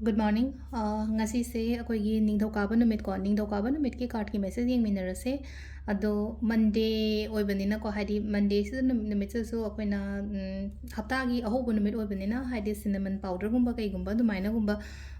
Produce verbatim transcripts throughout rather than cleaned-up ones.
Good morning. ꯑ, ꯉꯁꯤꯁꯦ ꯑꯩꯈꯣꯏꯒꯤ ꯅꯤꯡꯊꯧꯀꯥꯕ ꯅꯨꯃꯤꯠꯀꯣ, ꯅꯤꯡꯊꯧꯀꯥꯕ ꯅꯨꯃꯤꯠꯀꯤ cardꯀꯤ message ꯌꯦꯡꯃꯤꯟꯅꯔꯁꯦ꯫ ꯑꯗꯣ Monday ꯑꯣꯏꯕꯅꯤꯅꯀꯣ, ꯍꯥꯏꯗꯤ Mondayꯁꯤꯗ ꯅꯨꯃꯤꯠ, ꯅꯨꯃꯤꯠꯁꯤꯗꯁꯨ ꯑꯩꯈꯣꯏꯅ, ꯎꯝ, ꯍꯞꯇꯥꯒꯤ ꯑꯍꯧꯕ ꯅꯨꯃꯤꯠ ꯑꯣꯏꯕꯅꯤꯅ, ꯍꯥꯏꯗꯤ cinnamon powderꯒꯨꯝꯕ ꯀꯩꯒꯨꯝꯕ ꯑꯗꯨꯃꯥꯏꯅꯒꯨꯝꯕ,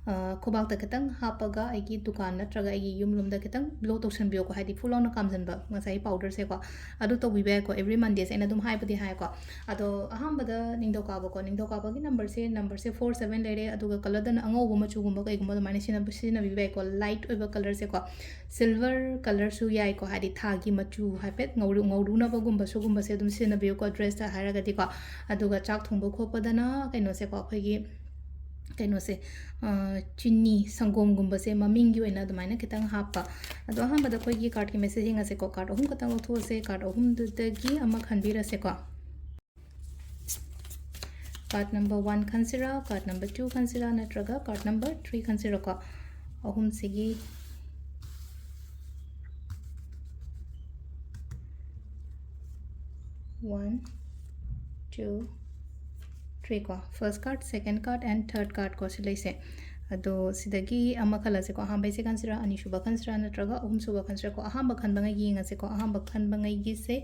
ꯑ, ꯈꯨꯕꯥꯛꯇ ꯈꯤꯇꯪ ꯍꯥꯞꯄꯒ ꯑꯩꯒꯤ ꯗꯨꯀꯥꯟ ꯅꯠꯇ꯭ꯔꯒ ꯑꯩꯒꯤ ꯌꯨꯝꯂꯣꯝꯗ ꯈꯤꯇꯪ blow ꯇꯧꯁꯟꯕꯤꯌꯣꯀꯣ, ꯍꯥꯏꯗꯤ ꯐꯨ ꯂꯥꯎꯅ ꯀꯥꯝꯖꯟꯕ ꯉꯁꯥꯏ powderꯁꯦꯀꯣ꯫ ꯑꯗꯨ ꯇꯧꯕꯤꯕ ꯌꯥꯏꯀꯣ, every Mondayꯁꯦ ꯑꯩꯅ ꯑꯗꯨꯝ ꯍꯥꯏꯕꯨꯗꯤ ꯍꯥꯏꯀꯣ꯫ ꯑꯗꯣ ꯑꯍꯥꯟꯕꯗ ꯅꯤꯡꯊꯧꯀꯥꯕꯀꯣ, ꯅꯤꯡꯊꯧꯀꯥꯕꯒꯤ numberꯁꯦ, numberꯁꯦ four seven ꯂꯩꯔꯦ, ꯑꯗꯨꯒ colourꯗꯅ ꯑꯉꯧꯕ ꯃꯆꯨꯒꯨꯝꯕ ꯀꯩꯒꯨꯝꯕ ꯑꯗꯨꯃꯥꯏꯅ ꯁꯤꯖꯤꯟꯅꯕ, ꯁꯤꯖꯤꯟꯅꯕꯤꯕ ꯌꯥꯏꯀꯣ, light ꯑꯣꯏꯕ colourꯁꯦꯀꯣ꯫ Silver colourꯁꯨ ꯌꯥꯏꯀꯣ, ꯍꯥꯏꯗꯤ ꯊꯥꯒꯤ ꯃꯆꯨ ꯍꯥꯏꯐꯦꯠ ꯉꯧꯔꯨ-, ꯉꯧꯔꯨꯅꯕꯒꯨꯝꯕ ꯁꯤꯒꯨꯝꯕꯁꯦ ꯑꯗꯨꯝ ꯁꯤꯖꯤꯟꯅꯕꯤꯌꯨꯀꯣ, dressꯇ ꯍꯥꯏꯔꯒꯗꯤꯀꯣ꯫ ꯑꯗꯨꯒ ꯆꯥꯛ ꯊꯣꯡꯕ ꯈꯣꯠꯄꯗꯅ ꯀꯩꯅꯣꯁꯦꯀꯣ, ꯑꯩꯈꯣꯏꯒꯤ ꯀꯩꯅꯣꯁꯦ, ꯑ, ꯆꯤꯅꯤ, ꯁꯪꯒꯣꯝꯒꯨꯝꯕꯁꯦ ꯃꯃꯤꯡꯒꯤ ꯑꯣꯏꯅ ꯑꯗꯨꯃꯥꯏꯅ ꯈꯤꯇꯪ ꯍꯥꯞꯄ꯫ ꯑꯗꯣ ꯑꯍꯥꯟꯕꯗ ꯑꯩꯈꯣꯏꯒꯤ cardꯀꯤ message ꯌꯦꯡꯉꯁꯦꯀꯣ꯫ Card ꯑꯍꯨꯝ ꯈꯛꯇꯪ ꯂꯧꯊꯣꯛꯑꯁꯦ, card ꯑꯍꯨꯝꯗꯨꯗꯒꯤ ꯑꯃ ꯈꯟꯕꯤꯔꯁꯦꯀꯣ꯫ Card number one ꯈꯟꯁꯤꯔꯥ, card number two ꯈꯟꯁꯤꯔꯥ, ꯅꯠꯇ꯭ꯔꯒ card number three ꯈꯟꯁꯤꯔꯥꯀꯣ? ꯑꯍꯨꯝꯁꯤꯒꯤ one, two, three ꯀꯣ, first card, second card and third card ꯀꯣ, ꯁꯤ ꯂꯩꯁꯦ꯫ ꯑꯗꯣ ꯁꯤꯗꯒꯤ ꯑꯃ ꯈꯜꯂꯁꯦꯀꯣ, ꯑꯍꯥꯟꯕꯩꯁꯦ ꯈꯟꯁꯤꯔꯥ, ꯑꯅꯤꯁꯨꯕ ꯈꯟꯁꯤꯔꯥ, ꯅꯠꯇ꯭ꯔꯒ ꯑꯍꯨꯝꯁꯨꯕ ꯈꯟꯁꯤꯔꯥꯀꯣ? ꯑꯍꯥꯟꯕ ꯈꯟꯕꯉꯩ ꯌꯦꯡꯉꯁꯦꯀꯣ꯫ ꯑꯍꯥꯟꯕ ꯈꯟꯕꯉꯩꯒꯤꯁꯦ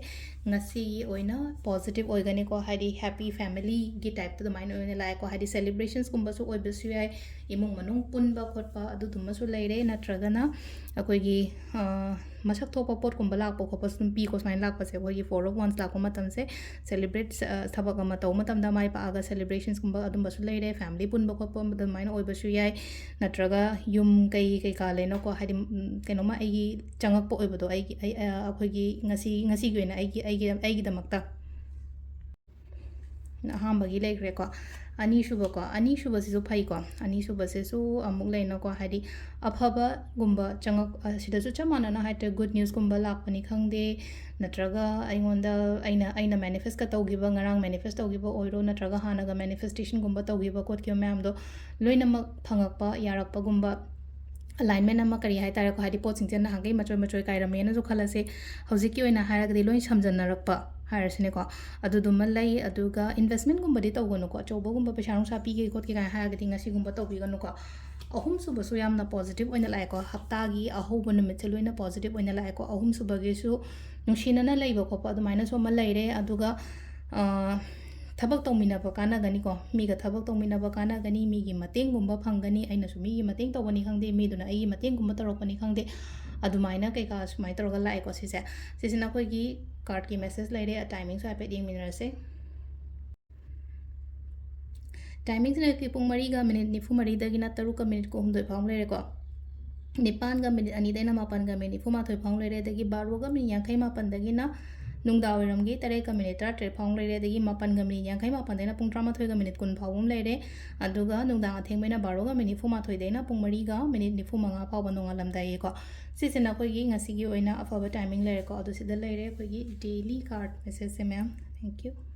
ꯉꯁꯤꯒꯤ ꯑꯣꯏꯅ positive ꯑꯣꯏꯒꯅꯤꯀꯣ, ꯍꯥꯏꯗꯤ happy familyꯒꯤ typeꯇ ꯑꯗꯨꯃꯥꯏꯅ ꯑꯣꯏꯅ ꯂꯥꯛꯑꯦꯀꯣ, ꯍꯥꯏꯗꯤ celebrationsꯀꯨꯝꯕꯁꯨ ꯑꯣꯏꯕꯁꯨ ꯌꯥꯏ, ꯏꯃꯨꯡ ꯃꯅꯨꯡ ꯄꯨꯟꯕ ꯈꯣꯠꯄ ꯑꯗꯨꯗꯨꯃꯁꯨ ꯂꯩꯔꯦ, ꯅꯠꯇ꯭ꯔꯒꯅ ꯑꯩꯈꯣꯏꯒꯤ, ꯑ, ꯃꯁꯛ ꯊꯣꯛꯄ ꯄꯣꯠꯀꯨꯝꯕ ꯂꯥꯛꯄ ꯈꯣꯠꯄꯁꯨ ꯑꯗꯨꯝ ꯄꯤꯀꯣ꯫ ꯁꯨꯃꯥꯏꯅ ꯂꯥꯛꯄꯁꯦ, ꯑꯩꯈꯣꯏꯒꯤ Four of Wands ꯂꯥꯛꯄ ꯃꯇꯝꯁꯦ celebrate, ꯑ, ꯊꯕꯛ ꯑꯃ ꯇꯧꯕ ꯃꯇꯝꯗ ꯃꯥꯏ ꯄꯥꯛꯑꯒ celebrationsꯀꯨꯝꯕ ꯑꯗꯨꯝꯕꯁꯨ ꯂꯩꯔꯦ, family ꯄꯨꯟꯕ ꯈꯣꯠꯄ ꯑꯗꯨꯃꯥꯏꯅ ꯑꯣꯏꯕꯁꯨ ꯌꯥꯏ, ꯅꯠꯇ꯭ꯔꯒ ꯌꯨꯝ ꯀꯩ ꯀꯩꯀꯥ ꯂꯩꯅꯀꯣ, ꯍꯥꯏꯗꯤ, ꯎꯝ, ꯀꯩꯅꯣꯝꯃ ꯑꯩꯒꯤ ꯆꯪꯉꯛꯄ ꯑꯣꯏꯕꯗꯣ, ꯑꯩꯒꯤ, ꯑꯩ, ꯑ, ꯑꯩꯈꯣꯏꯒꯤ ꯉꯁꯤ, ꯉꯁꯤꯒꯤ ꯑꯣꯏꯅ ꯑꯩꯒꯤ, ꯑꯩꯒꯤ, ꯑꯩꯒꯤꯗꯃꯛꯇ꯫ ꯑꯍꯥꯟꯕꯒꯤ ꯂꯩꯈ꯭ꯔꯦꯀꯣ꯫ ꯑꯅꯤꯁꯨꯕꯀꯣ, ꯑꯅꯤꯁꯨꯕꯁꯤꯁꯨ ꯐꯩꯀꯣ꯫ ꯑꯅꯤꯁꯨꯕꯁꯤꯁꯨ ꯑꯃꯨꯛ ꯂꯩꯅꯀꯣ, ꯍꯥꯏꯗꯤ ꯑꯐꯕꯒꯨꯝꯕ ꯆꯪꯉꯛ-, ꯑ, ꯁꯤꯗꯁꯨ ꯆꯞ ꯃꯥꯟꯅꯅ ꯍꯥꯏꯇꯥꯔꯦ, good newsꯀꯨꯝꯕ ꯂꯥꯛꯄꯅꯤ ꯈꯪꯗꯦ, ꯅꯠꯇ꯭ꯔꯒ ꯑꯩꯉꯣꯟꯗ, ꯑꯩꯅ, ꯑꯩꯅ manifestꯀ ꯇꯧꯈꯤꯕ, ꯉꯔꯥꯡ manifest ꯇꯧꯈꯤꯕ ꯑꯣꯏꯔꯣ, ꯅꯠꯇ꯭ꯔꯒ ꯍꯥꯟꯅꯒ manifestationꯒꯨꯝꯕ ꯇꯧꯈꯤꯕ ꯈꯣꯠꯈꯤꯕ ꯃꯌꯥꯝꯗꯣ ꯂꯣꯏꯅꯃꯛ ꯐꯪꯉꯛꯄ, ꯌꯥꯔꯛꯄꯒꯨꯝꯕ, alignment ꯑꯃ, ꯀꯔꯤ ꯍꯥꯏꯇꯥꯔꯦꯀꯣ, ꯍꯥꯏꯗꯤ ꯄꯣꯠꯁꯤꯡꯁꯦ ꯅꯍꯥꯟꯈꯩ ꯃꯆꯣꯏ ꯃꯆꯣꯏ ꯀꯥꯏꯔꯝꯃꯦꯅꯁꯨ ꯈꯜꯂꯁꯦ, ꯍꯧꯖꯤꯛꯀꯤ ꯑꯣꯏꯅ ꯍꯥꯏꯔꯒꯗꯤ ꯂꯣꯏ ꯁꯝꯖꯟꯅꯔꯛꯄ, ꯍꯥꯏꯔꯁꯤꯅꯦꯀꯣ, ꯑꯗꯨꯗꯨꯃ ꯂꯩ꯫ ꯑꯗꯨꯒ investmentꯒꯨꯝꯕꯗꯤ ꯇꯧꯒꯅꯨꯀꯣ, ꯑꯆꯧꯕꯒꯨꯝꯕ ꯄꯩꯁꯥ ꯅꯨꯡꯁꯥ ꯄꯤꯒꯦ ꯈꯣꯠꯀꯦ ꯀꯥꯏꯅ ꯍꯥꯏꯔꯒꯗꯤ ꯉꯁꯤꯒꯨꯝꯕ ꯇꯧꯕꯤꯒꯅꯨꯀꯣ꯫ ꯑꯍꯨꯝꯁꯨꯕꯁꯨ ꯌꯥꯝꯅ positive ꯑꯣꯏꯅ ꯂꯥꯛꯑꯦꯀꯣ, ꯍꯞꯇꯥꯒꯤ ꯑꯍꯧꯕ ꯅꯨꯃꯤꯠꯁꯦ ꯂꯣꯏꯅ positive ꯑꯣꯏꯅ ꯂꯥꯛꯑꯦꯀꯣ꯫ ꯑꯍꯨꯝꯁꯨꯕꯒꯤꯁꯨ ꯅꯨꯡꯁꯤꯅꯅ ꯂꯩꯕ ꯈꯣꯠꯄ ꯑꯗꯨꯃꯥꯏꯅꯁꯨ ꯑꯃ ꯂꯩꯔꯦ꯫ ꯑꯗꯨꯒ, ꯑ, ꯊꯕꯛ ꯇꯧꯃꯤꯟꯅꯕ ꯀꯥꯟꯅꯒꯅꯤꯀꯣ, ꯃꯤꯒ ꯊꯕꯛ ꯇꯧꯃꯤꯟꯅꯕ ꯀꯥꯟꯅꯒꯅꯤ, ꯃꯤꯒꯤ ꯃꯇꯦꯡꯒꯨꯝꯕ ꯐꯪꯒꯅꯤ, ꯑꯩꯅꯁꯨ ꯃꯤꯒꯤ ꯃꯇꯦꯡ ꯇꯧꯕꯅꯤ ꯈꯪꯗꯦ, ꯃꯤꯗꯨꯅ ꯑꯩꯒꯤ ꯃꯇꯦꯡꯒꯨꯝꯕ ꯇꯧꯔꯛꯄꯅꯤ ꯈꯪꯗꯦ, ꯑꯗꯨꯃꯥꯏꯅ ꯀꯩꯀꯥ ꯁꯨꯃꯥꯏꯅ ꯇꯧꯔꯒ ꯂꯥꯛꯑꯦꯀꯣ꯫ ꯁꯤꯁꯦ, ꯁꯤꯁꯤꯅ ꯑꯩꯈꯣꯏꯒꯤ cardꯀꯤ message ꯂꯩꯔꯦ꯫ Timingꯁꯨ ꯍꯥꯏꯐꯦꯠ ꯌꯦꯡꯃꯤꯟꯅꯔꯁꯦ꯫ Timingꯁꯤꯅ ꯑꯩꯈꯣꯏ ꯄꯨꯡ ꯃꯔꯤꯒ minute ꯅꯤꯐꯨ ꯃꯔꯤꯗꯒꯤꯅ ꯇꯔꯨꯛꯀ minute ꯀꯨꯟꯍꯨꯝꯗꯣꯏ ꯐꯥꯎ ꯂꯩꯔꯦꯀꯣ꯫ ꯅꯤꯄꯥꯟꯒ minute ꯑꯅꯤꯗꯩꯅ ꯃꯥꯄꯟꯒ minute ꯅꯤꯐꯨ ꯃꯥꯊꯣꯏ ꯐꯥꯎ ꯂꯩꯔꯦ꯫ ꯑꯗꯒꯤ ꯕꯥꯔꯣꯒ minute ꯌꯥꯡꯈꯩ ꯃꯥꯄꯟꯗꯒꯤꯅ ꯅꯨꯡꯗꯥꯡ ꯋꯥꯏꯔꯝꯒꯤ ꯇꯔꯦꯠꯀ minute ꯇꯔꯥꯇꯔꯦꯠ ꯐꯥꯎ ꯂꯩꯔꯦ꯫ ꯑꯗꯒꯤ ꯃꯥꯄꯟꯒ minute ꯌꯥꯡꯈꯩ ꯃꯥꯄꯟꯗꯩꯅ ꯄꯨꯡ ꯇꯔꯥꯃꯥꯊꯣꯏꯒ minute ꯀꯨꯟ ꯐꯥꯎꯕ ꯑꯃ ꯂꯩꯔꯦ꯫ ꯑꯗꯨꯒ ꯅꯨꯡꯗꯥꯡ ꯑꯊꯦꯡꯕꯩꯅ ꯕꯥꯔꯣꯒ minute ꯅꯤꯐꯨ ꯃꯥꯊꯣꯏꯗꯩꯅ ꯄꯨꯡ ꯃꯔꯤꯒ minute ꯅꯤꯐꯨ ꯃꯉꯥ ꯐꯥꯎꯕ ꯅꯣꯡꯉꯥꯜꯂꯝꯗꯥꯏꯒꯤꯀꯣ꯫ ꯁꯤꯁꯤꯅ ꯑꯩꯈꯣꯏꯒꯤ ꯉꯁꯤꯒꯤ ꯑꯣꯏꯅ ꯑꯐꯕ timing ꯂꯩꯔꯦꯀꯣ꯫ ꯑꯗꯨ ꯁꯤꯗ ꯂꯩꯔꯦ ꯑꯩꯈꯣꯏꯒꯤ daily card messageꯁꯦ, ma'am꯫ Thank you꯫